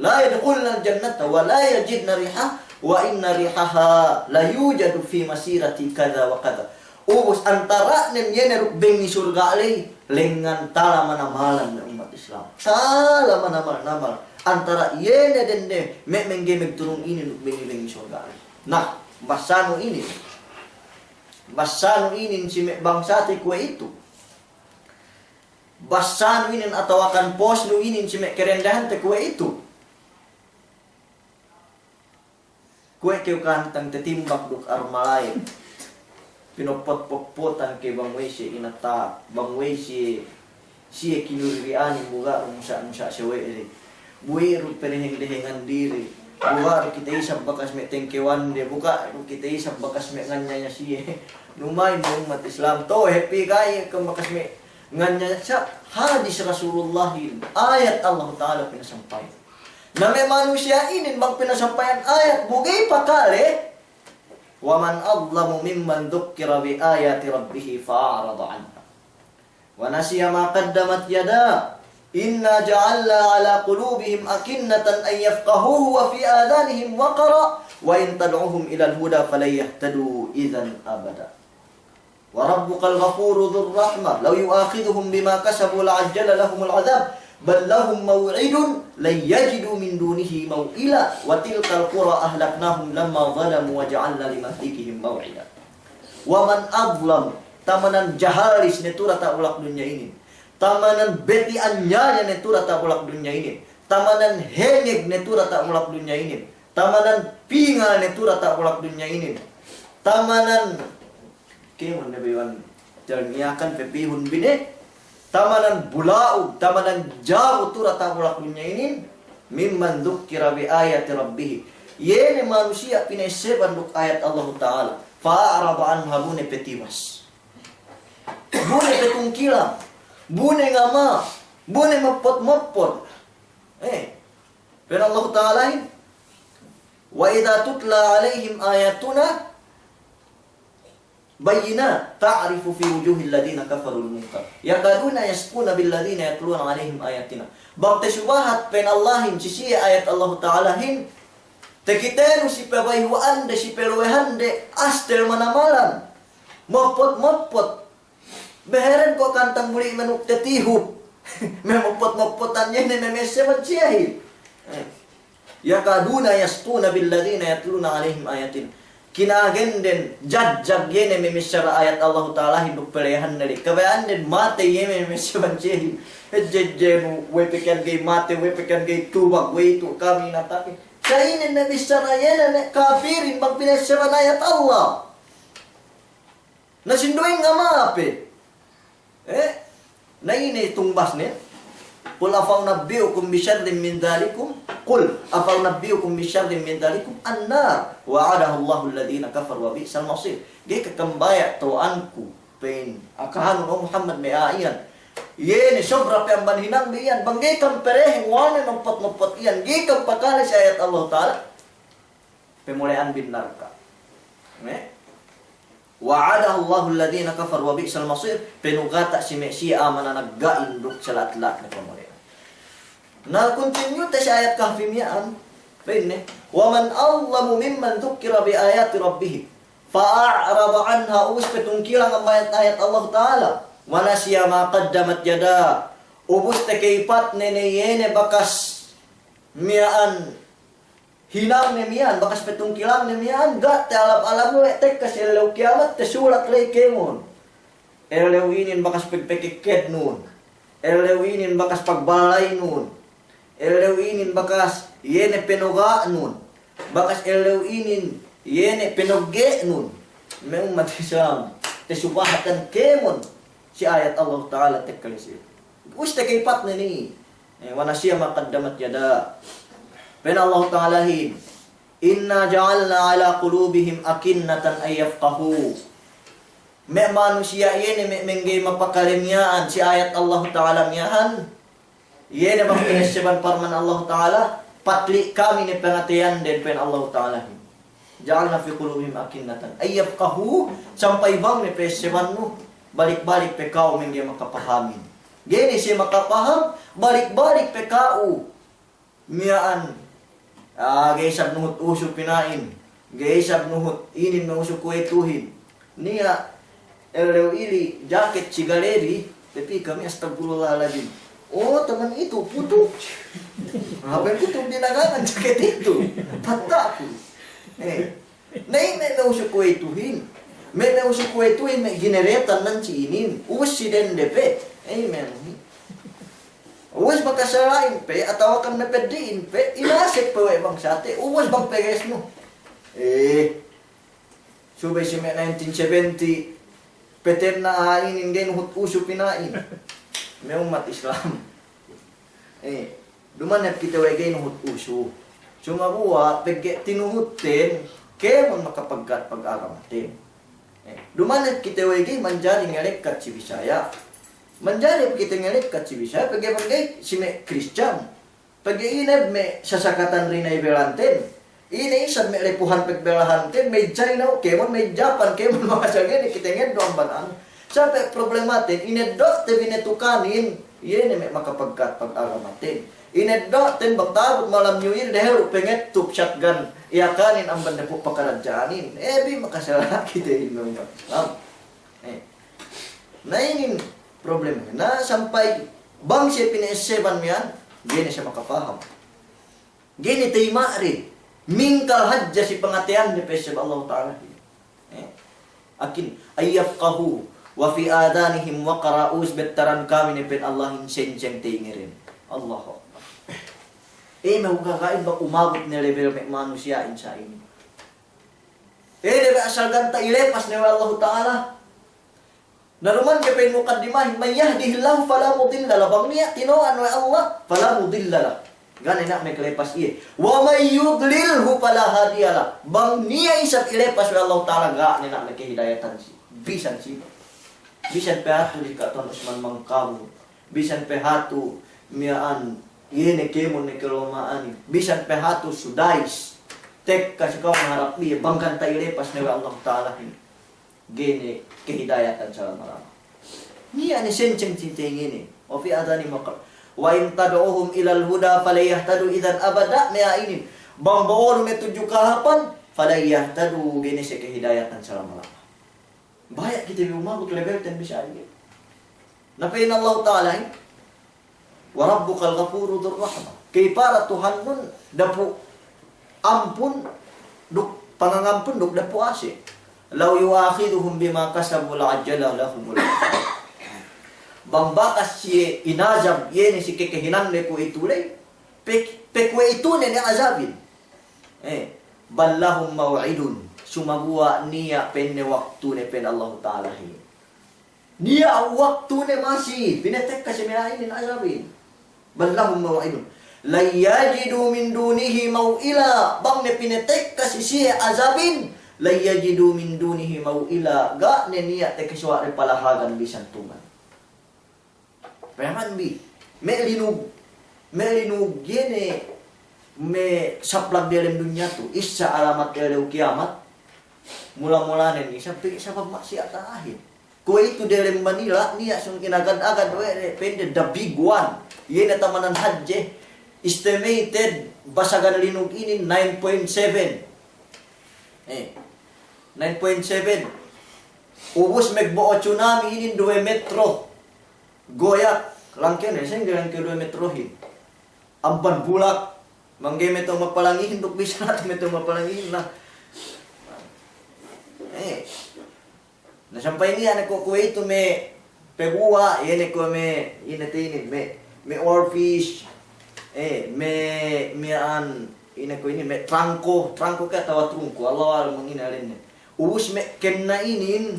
La yadkhulnal jannata wa la yajidna rihaha, wa inna rihaha la yujadu fi masirati kadha wa kadha. Ubus antara'nen iye ne duk bengi surga' ley, lengngan tala manamalan me' ummat Islam. Tala manamal-namal. Antara iye ne dende, me' mengge magturung inin duk bengi-bengi surga' ley. Na, basanu inin. Basanu inin si me' bangsate kuwe'itu. Basanu inin atawakan posnu inin si me' kerendahante kuwe'itu. Kuwe' kew kantang tetimbak duk armalay. Pinoppot-poppotan ke bang we' siye inata', bang we' siye, siye kinuriri'anin, bu ga' du musa'-musa' sawe'de. Bu we' du peneheng-dehengan diri. Bu ga' du kite isab bakas me' tengkewande, bu ga' du kite isab bakas me' nganyaya siye. Duma'in me' ummat Islam. To'o hep ga'i ke bakas me' nganyaya sa' hadis Rasulullahin, ayat Allahu Ta'ala pinasampay. Na me' manusiya' inin bang pinasampayan ayat bu ga'i pakale, wa man adlamu mimman dhukkira bi ayati rabbihi fa a'rada anha wa nasiya ma qaddamat yadah, inna ja'alna ala qulubihim akinnatan an yafqahuhu wa fi adhanihim waqra, wa in tad'uhum ilal huda falan yahtadu idhan abada. Wa rabbukal ghafuru dhur rahmah, law yu'akhidhuhum bima kasabu la'ajjala lahumul adhab, bal lahum maw'idun lan yajidu min dunihi maw'ila, wa tilkal qura ahlaknahum lamma zalamu wa ja'alna limahlikihim maw'ida. Wa man adlamu, tamanan jahalis ne tu diyata' bulak dunya inin. Tamanan beti anyaya ne tu diyata' bulak dunya inin. Tamanan hengeg ne tu diyata' bulak dunya inin. Tamanan pingal ne tu diyata' bulak dunya inin. Tamanan Kēmon ne bayu'an, talniyakan pe pihun bi ne, tamanan bula'ug, tamanan jabu tu diyata' bulak dunya inin, mimman dhukkira bi ayati rabbihi. Iye ne manusiya' pina'esseban duk ayat Allahu Ta'ala. Fa a'rada anha, bu ne pe tibas. Bu ne pe tungkilang. Bu ne ngama. Bu ne moppot-moppot. Eh. Pa'in Allahu Ta'alahin, wa idha tutla alaihim ayatuna bayyinat, ta'rifu fi wujuhil ladhina kafarul munkar. Yakaduna yasquna bil ladhina yatluna alaihim ayatina. Bang tasubahat, pa'in Allahin, si siye ayat Allahu Ta'alahin, takitenu si pabayhu'ande, si paluwehande, astel manamalan. Moppot-moppot. Beheren ko' kantang buli' manuk tatihup. Memoppot-moppotan iye ne memesseban siyehin. Eh. Yakaduna yasquna bil ladhina yatluna alaihim ayatina. Kinagenden, jajag iye ne memesseba ayat Allahu Ta'alahin duk pelehanne de. Kabaya'anden matey iye memesseban siyehin. Ejjejjenu, we' pekan ga'i matey, we' pekan ga'i tubag, we' itu kami natake. Sa' inin ne bissara iye ne me' kapirin bang pinasseban ayat Allah. Na sinduwe ngama pe. Eh? Na ine tungbasnen? Qul afa unabbi'ukum bi sharrin min dhalikum? Qul afa unabbi'ukum bi sharrin min dhalikum? An-nar wa'adahallahul ladhina kafaru wa bi'sal masir. Ga'i ke kambaya' tolo'anku, pa'in, akahanun, o Muhammad, me' a'a iyan. Iye ne sobra pe amban hinangbi iyan, bang ga'i kam pereheng, wal ne nompot-nompot iyan, ga'i kam pakale si ayat Allahu Ta'ala, pemole'anbin narka'. Ne? Wa'adahullahu alladhina kafaru wa bi'sal masir, penugata' si me' siye amana nagga'in duk salat-lat ne pemole'an. Na continue te si ayat Kahfi miya'an, pa'inne, "Wa man adlamu mimman dhukkira bi ayati rabbih, fa a'rada anha," ubus pe tungkilang amban ayat-ayat Allahu Ta'ala, "wa nasiya ma qaddamat yadah," ubus takaypatne ne iye ne bakas miya'an hinangne miya'an, bakas pe tungkilangne miya'an, ga' ta'alab-alab we' tekka si ellew kiyamat, tasulat ley kēmon. Ellew inin bakas pagpekekkednun. Ellew inin bakas pagbalaynun. Ellew inin bakas iye ne penoga'nun. Bakas ellew inin iye ne penogge'nun. Me' ummat Islam, tasubahatan kēmon si ayat Allahu Ta'ala tekka ley si. Ubus takaypatne ne. Eh, "Wa nasiya ma qaddamat yadah." Pa'in Allahu Ta'alahin, "Inna ja'alna ala qulubihim akinnatan an yafqahu." Me' manusiya' iye ne me' mangga'i mapakale miya'an si ayat Allahu Ta'ala miya'an. Iye ne bang pinasseban parman Allahu Ta'ala, patli' kami ne pangateyanden, pa'in Allahu Ta'alahin. "Ja'alna fi qulubihim akinnatan an yafqahu," sampay bang ne passebannu, balik-balik pe ka'u mangga'i makapahamin. Ga'i ne siye makapaham, balik-balik pe ka'u miya'an, ah, ga'i isab nuhut usu pina'in, ga'i isab nuhut inin me' usu kuwe'ituhin. Niya' ellew ili jaket si galeri, tapi kami, astagfirullahaladzim. Oh, teman itu putu. Apa yang putu binagangan jaket itu? Pata'ku. Eh. Na iye me' usu kuwe'ituhin. Me' usu kuwe'ituhin me' gineretan nan si inin. Ubus si dende pe. Eh, me' anuhin. Ubus bang kasala'in pe, atawa kan mapeddi'in pe, inasek pe we' bangsate. Ubus bang pegesnu. Eh. Subey si me' nineteen seventy, patenna, ah, inin ga'i nuhut usu pina'in. Me' ummat Islam. Eh, duma'in hep kite we' ga'i nuhut usu. Sumaguwa' pegge' tinuhutten, kēmon makapagkat pag-agamaten. Eh, duma'in hep kite we' ga'i manjari ngelekkat si Bisaya. Manjari hep kite ngelekkat si Bisaya, pegge' bang ga'i si me' Kristiyan. Pegge' ine me' sasakatan revival-anten. Ine isab me' lepuhan pagbellahanten, me' China, kēmon me' Japan, kēmon masa ga'i ne kite ngeddo' amban anu. Sampay problematen, ineddo'te bi ne tukanin, iye ne me' makapagkat pag-agamaten. Ineddo'ten bang ta'abut malam New Year, dehellu' pangettup shotgun, iyakanin amban dapu' pakaradja'anin. Eh, bi makasala' kite inin me' ummat Islam. Eh. Na inin problemahin. Na sampay bang siye pina'esseban miya'an, ga'i ne siye makapaham. Ga'i ne tayma' de. Mingkal hadja si pangateyan de pa'esseb Allahu Ta'ala. Eh? Akin, an yafqahu, wa fi adhanihim waqra, ubus bettaran kami ne pa'in Allahin sengseng teyingeden. Allahu Akbar. Eh, me' ugaga'in bang umabut ne level me' manusiya'in sa inin. Eh, de be asal ganta' ilepas ne we' Allahu Ta'ala. Na duma'in ke pa'in mukaddimahin, man yahdihillahu fala mudilla lah. Bang niya' tino'an we' Allah, fala mudilla lah. Ga' ne niya' makalepas iye. Wa man yudlilhu fala hadiya lah. Bang niya' isab ilepas we' Allahu Ta'ala, ga' ne niya' makahidayatan si. Bisan sine. Bisan pe hatu si Ka'tuhan Usman Mangkabur. Bisan pe hatu miya'an, iye ne kēmon ne kaloma'anin. Bisan pe hatu Sudais. Tekka si ka'u maharap iye, bang ganta' ilepas ne we' Allahu Ta'alahin, ga'i ne kahidayatan salama-lama. Niya' ne sengseng si teyingede. Wa fi adhanihim waqr. Wa in tad'uhum ilal huda falan yahtadu idhan abada, me' a'a inin. Bang bo'onu me' tudju kahāpan, falan yahtadu, ga'i ne siye kahidayatan salama-lama. Baya' kite bi umabut levelten bisan iye. Na pa'in Allahu Ta'ala, eh, "Wa rabbukal ghafuru dzur rahmah." Kaypara Tuhannun dapu' ampun duk pangangampun duk dapu' ase'. "Law yu'akhidhuhum bima kasabu la'ajjala lahumul 'adzab." Bang bakas siye inazab iye ne si kakahinangne kuwe'itu ley, pe-, pe kuwe'itu ne ne azabin. Eh, bal lahum maw'idun. Sumaguwa' niya' pa'inne waktune, pa'in Allahu Ta'alahin. Niya' waktune masi, pinatekka si me' a'a inin azabin. Bal lahum maw'idun. Lan yajidu min dunihi maw'ila. Bang ne pinatekka si siye azabin, lan yajidu min dunihi maw'ila. Ga' ne niya' takasuwa' de palahagan bisan tuman. Payaman bi, me' linug, me' linug iye ne me' saplag diyalem dunya tu, issa alamat ellew kiyamat, mula-mulanen isab, sabab maksiyat a'ahin. Kuwe'itu diyalem Manila, niya' sōng inagad-agad we' ne, pa'inde the big one. Iye ne tamanan hadje, estimated basagan linug inin nine point seven. Eh, nine point seven. Ubus magbo'o tsunami inin duwe metro. Goyak, langkew ne, sa'ingge langkew duwe metrohin. Amban bulak, mangga'i me' tau mapalangihin, duk bisan atu me' tau mapalangihin na. Eh. Na sampay niya' ne ko' kuwe'itu me' paguwa', iye ne ko' me', ine te inin, me', me' oilfish, eh, me', miya'an, ine ko' inin, me' trangko, trangko ke atawa trungko, Allahu a'lam bang ine ēnnen. Ubus me' kenna inin,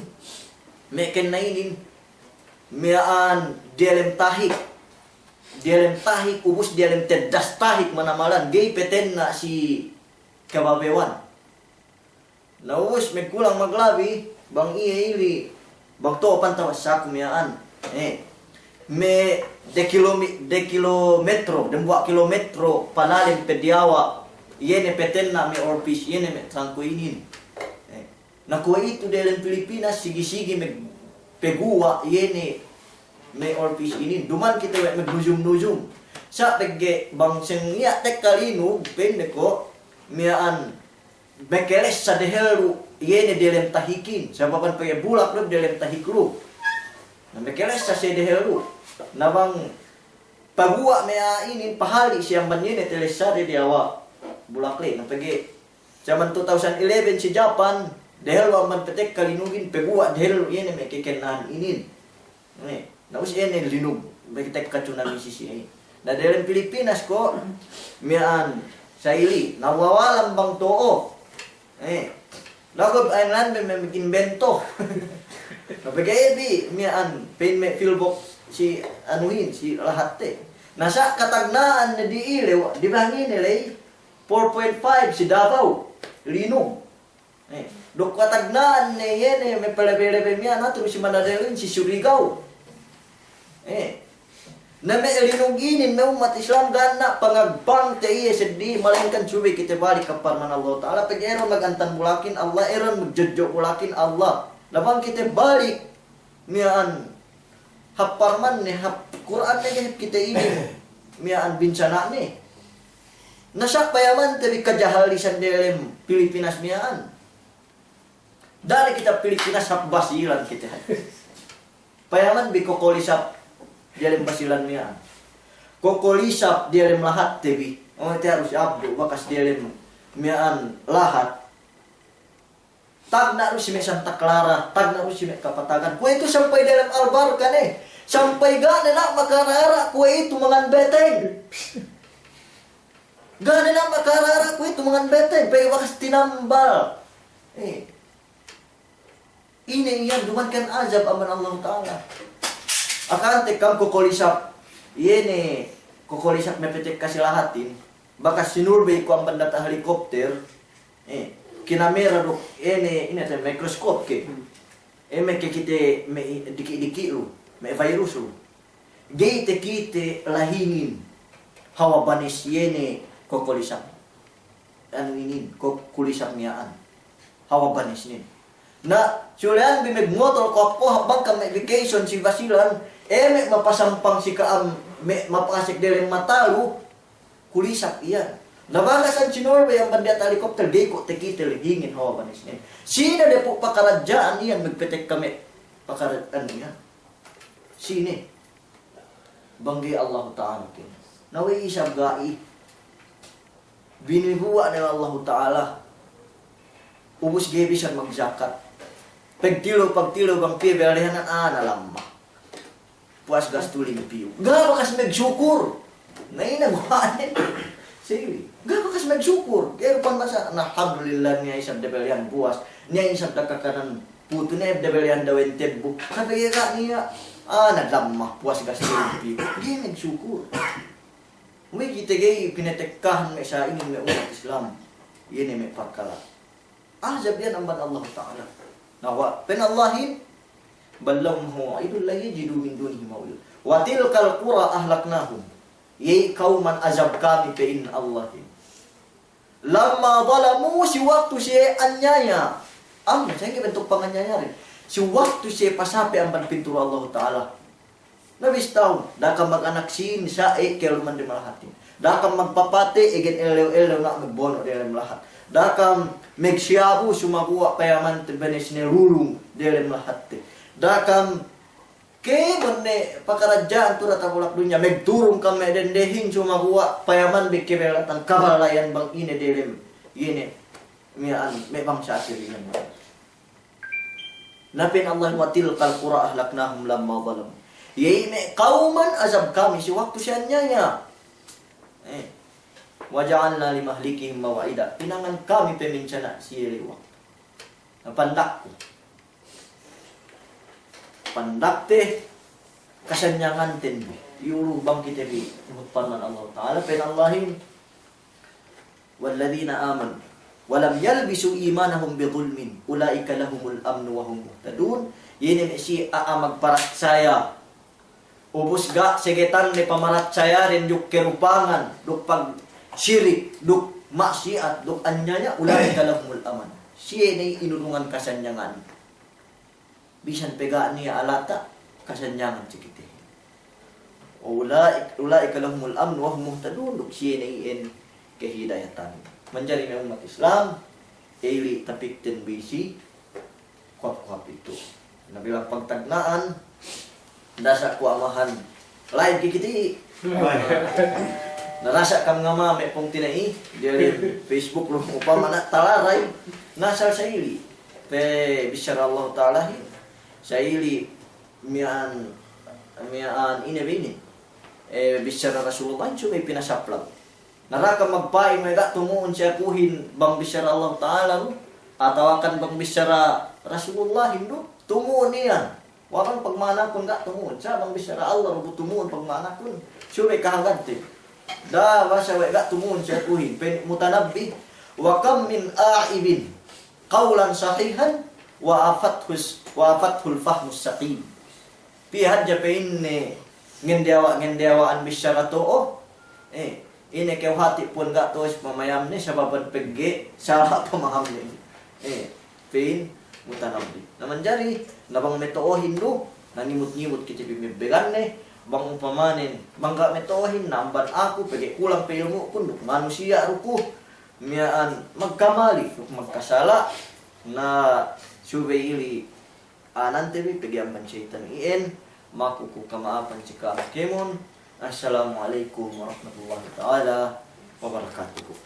me' kenna inin, miya'an diyalem tahik, diyalem tahik, ubus diyalem teddas tahik manamalan, ga'i patenna' si kababewan. Na ubus magkulang maglabi, bang iye ili, bang to'o pantawassaku miya'an. Eh, me' de kilomi-, de kilometro, dembuwa' kilometro, palalim pe diyawa', iye ne patenna' me' oilfish, iye ne me' trangko inin. Eh, na kuwe'itu diyalem Pilipinas, sigi-sigi me' paguwa', iye ne me' oilfish inin. Duma'in kite we' magnujum-nujum. Sa' pegge' bang sa'ingge niya' tekka linug, pa'inde ko', miya'an, makalessa dehellu, iye ne diyalem tahikin, sabab pegge' bulak du diyalem tahik lu. Na makalessa siye dehellu. Na bang paguwa' me' a'a inin pahali' siye amban iye ne talessade diyawa' bulak le. Na pegge' jaman two thousand eleven si Japan, dehellu amban patekka linugin, paguwa' dehellu iye ne me' kakennahan inin. Ne, na ubus iye ne linug, pegge' tekka tsunami si siye. Na diyalem Pilipinas ko', miya'an, sa' ili, na wawalan bang to'o. Eh, lagu' a'a inin be me' mag-imbento. Na pegge' bi, miya'an, pa'in me' pillbox si anuhin, si lahatte. Na sa' katagna'an ne di ilew, di bang ine ley, four point five si Davao, linug. Eh, duk katagna'an ne iye ne me' palabey-labey miya'an atu si Manadelu inin si Surigao. Eh, na me' linug inin me' ummat Islam ga' ne pangagpang te iye seddi, malaingkan subey kite balik hap parman Allahu Ta'ala, pegge' iye du magantan bulakin Allah, iye du magjojjo' bulakin Allah. Na bang kite balik, miya'an hap parman ne, hap Kur'an ne, ga'i hap kite inin, miya'an binsana' ne. Na sa' payaman te bi kajahalisan diyalem Pilipinas miya'an. Da'a ne kite Pilipinas, hap Basilan kite. Payaman bi kokolisap diyalem Basilan miya'an. Kokolisap diyalem lahatte bi. O, te harus abdu, bakas diyalem miya'an lahat. Tagna' du si me' Santa Clara, tagna' du si me' Kapatagan. Kuwe'itu sampay diyalem Al-Barka ne. Sampay ga' ne na' makara-ara kuwe'itu mangan beteng. Ga' ne na' makara-ara kuwe'itu mangan beteng. Pegge' bakas tinambal. Eh. Ine iyan, duma'in kan ajab amban Allahu Ta'ala. Akahante kam kokolisap. Iye ne kokolisap me' patekka si lahatin. Bakas sinulbey ku amban diyata' helikopter. Eh, kinamera duk, ine, ine te mikroskop ke. Hmm. Eh, me' kekite me' diki'-diki' lu, me' virus lu. Ga'i takite lahingin hawa banes iye ne kokolisap. Anu inin, kokolisap miya'an. Hawa banesnen. Na, sulehan bi magmotor ko' hap, ko' hap bang kam me' vacation si Basilan, eh, me' mapasampang si ka'am, me' mapasek delem mata lu, kulisap iyan. Na bagasan sinulbey amban diyata' helikopter, ga'i ko' takite lahingin hawa banesnen. Sine de pu pakaradja'an iyan magpatekka me' pakaradja'an iyan? Sine? Bang ga'i Allahu Ta'ala ke. Na we' isab ga'i. Binibuwa' ne Allahu Ta'ala. Ubus ga'i bisan magjakat. Pagtilew, pagtilew bang piye belehanan, ah, na lamma. Puwas gastu limpiyu. Ga' bakas magsukur. Na ine guwa'nen. Sige. Ga' bakas magsukur. Ga'i du pan basa, na alhamdulillah niya' isab dabelehan puwas. Niya' isab dakakanan putu, niya' dabelehan dawen tebbu. Sabi ga' niya', ah, na lamma, puwas gastu limpiyu. Ga'i magsukur. We' kite ga'i pinatekkahan me' sa inin me' ummat Islam. Iye ne me' parkala'. Ajab iyan amban Allahu Ta'ala. Na we' pa'in Allahin, "Bal lahum maw'idun lan yajidu min dunihi maw'ila." Wa tilkal qura ahlaknahum. Iye kawman azab kami pa'in Allahin. Lamma zalamu, si waktu siye anyaya. Amban sa'ingge bentuk panganyaya rin. Si waktu siye pasape amban pintu Allahu Ta'ala. Na bistahun, da'a kam maganak sīn, sa'ingge keluman de malahatin. Da'a kam magpapatey, egen ellew-ellew na magbono' delem lahat. Da'a kam magsiyabu, sumaguwa' payamante bene sine lulung delem lahatte. Da'a kam Kēmon ne pakaradja'an tu diyata' bulak dunya, magturung kam me' dendehin, sumaguwa' payaman bi kabellatan, kabalayan bang ine delem, ine, miya'an, me' bangsa asir ine. Na pa'in Allah, wa tilkal qura ahlaknahum lamma zalamu. Iye me' kawman azab kami si waktu siye anyaya. Eh. Wa ja'alna li mahlikihim maw'ida. Pinangan kami pe minsana' siye ley waktu. Na pandakku. Pandakte kasanyanganten bi. Iyu lu bang kite bi nuhut parman Allah Ta'ala, pa'in Allahin, walladzina amanu wa lam yalbisu imanahum bizulmin ula'ika lahumul amnu wa hum muhtadun. Iye ne me' siye a'a magparatsaya. Ubus ga' segetan ne pamaratsayaden duk kerupangan, duk pagsirik, duk ma'siyat, duk anyaya, ula'ika lahumul aman. Siye ne inurungan kasanyangan. Bisan pe ga' niya' alata', kasanyangan si kite. Ula'ik-, ula'ika lahumul amnu wa hum muhtadun, duk siye ne iyan kahidayatan. Manjari me' ummat Islam, ili' tapikten bi si kuwap-kuwap itu. Na bilang pagtagna'an, dasa' kuwa' mahan. Lain kikiti. Na dasa' kam ngama me' pungtina'i, diyalem Facebook lu upama na talaray. Na asal sa'ili' pe bissara Allah Ta'alahin. Sa'ili' miya'an, miya'an ine be inin. Eh, bissara Rasulullah subey pinasaplag. Na da'a kam magpa'in we' ga' tumu'un si akuhin bang bissara Allah Ta'ala lu, atawakan bang bissara Rasulullahin du, tumu'un iyan. Waran pagma'anakun ga' tumu'un, sa' bang bissara Allah lu bu tumu'un pagma'anakun, subey kahagadte. Da'a basa we' ga' tumu'un si akuhin, pa'in Mutanabbi, wa kam min a'ibin qawlan sahihan wa afathus-, wa afathul fahmus saqim. Piye hadja pa'inne ngendeyawa'-ngendeyawa'an bissara to'o. Eh, ine kew hati' pu'un ga' to'o si pamayamne, sababan pegge' sala' pamahamne. Eh, pa'in Mutanabbi. Na manjari, na bang meto'ohin du, na ngimut-ngimut kite bi mebbeganne, bang upamanen, bang ga' meto'ohin, na amban aku, pegge' kulang pe ilmu'kun, duk manusiya' du ku, miya'an magkamali, duk magkasala', na subey ili' anante bi pegge' amban seyitan iyan, maku ku kama'apan si ka'am kēmon. Assalamu alaikum warahmatullahi ta'ala wabarakatuh.